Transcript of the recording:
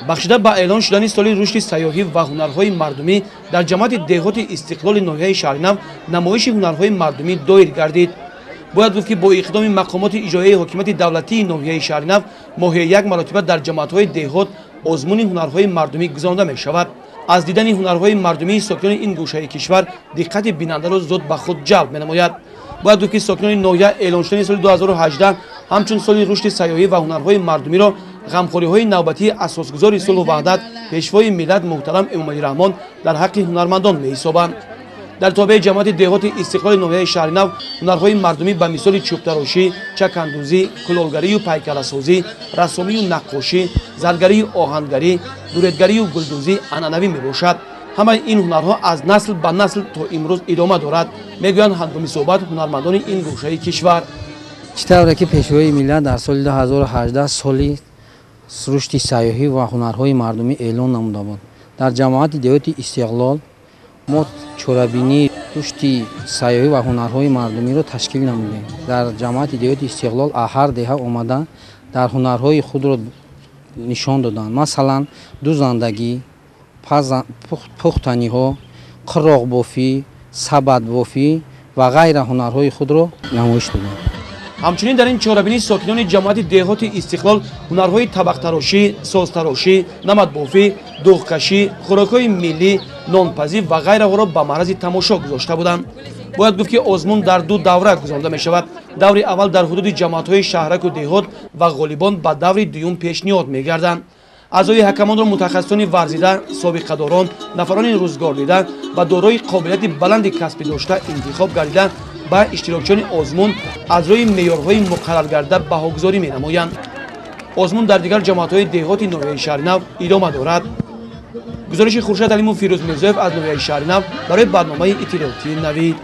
Бахшида ба эълон шудани соли рушди сайёҳӣ ва ҳунарҳои мардумӣ дар ҷамоати деҳоти Истиқлоли ноҳияи Шаҳринав намоиши ҳунарҳои мардумӣ доир гардид. Бояд гуфт, ки бо иқдоми мақомоти иҷроияи ҳокимияти давлатии ноҳияи Шаҳринав моҳе як маротиба дар ҷамоатҳои деҳот озмуни ҳунарҳои мардумӣ гузаронда мешавад. Аз дидани ҳунарҳои мардумии сокинони ин гӯшаи кишвар диққати бинандаро зуд ба худ ҷалб менамояд. Бояд гуфт, ки сокинони ноҳия эълон шудани соли 2018 ҳамчун соли рушди сайёҳӣ ва ҳунарҳои мардумиро ғамхориҳои навбатии асосгузори сулҳу ваҳдат, пешвои миллат муҳтарам Эмомалӣ Раҳмон дар ҳаққи ҳунармандон меҳисобанд. Дар тобеи ҷамоати деҳоти Истиқлоли ноҳияи Шаҳринав ҳунарҳои мардумӣ ба мисоли чӯбтарошӣ, чакандӯзӣ, кулолгарию пайкаласозӣ, рассомию наққошӣ, заргарию оҳангарӣ, дуредгарию гулдӯзӣ анъанавӣ мебошад. Ҳамаи ин ҳунарҳо аз насл ба насл то имрӯз идома дорад, мегӯянд ҳангоми суҳбат ҳунармандони ин гӯшаи кишвар. Чӣ тавре ки пешвои миллат дар соли 2018 соли рушди сайёҳӣ ва ҳунарҳои мардумӣ эълон намуда буд, дар ҷамоати деҳоти Истиқлол мо чорабинии рушди сайёҳӣ ва ҳунарҳои мардумиро ташкил намудем. Дар ҷамоати деҳоти Истиқлол ҳар деҳа омада дар ҳунарҳои худро нишон доданд. Масалан, дузандагӣ, пухтаниҳо, қироқбофӣ, сабадбофӣ ва ғайра ҳунарҳои худро намоиш доданд. Ҳамчунин дар ин чорабинӣ сокинони ҷамоати деҳоти Истиқлол ҳунарҳои табақтарошӣ, созтарошӣ, намадбофӣ, дӯғкашӣ, хӯрокҳои миллӣ, нонпазӣ ва ғайраҳоро ба маърази тамошо гузошта буданд. Бояд гуфт, ки озмун дар ду давра гузаронда мешавад. Даври аввал дар ҳудуди ҷамоатҳои шаҳраку деҳот ва ғолибон ба даври дуюм пешниҳод мегарданд. Аъзои ҳакамонро мутахассисони варзида, собиқадорон, нафарони рӯзгордида ва дорои қобилияти баланди касбӣ дошта интихоб гардида ба иштирокчиёни озмун аз рӯи меъёрҳои муқарраргардида баҳогузорӣ менамоянд. Озмун дар дигар ҷамоатҳои деҳоти ноҳияи Шаҳринав идома дорад. Гузориши Хуршед Алимов, Фирӯз Мирзоев аз ноҳияи Шаҳринав барои барномаи иттилоотии Навид.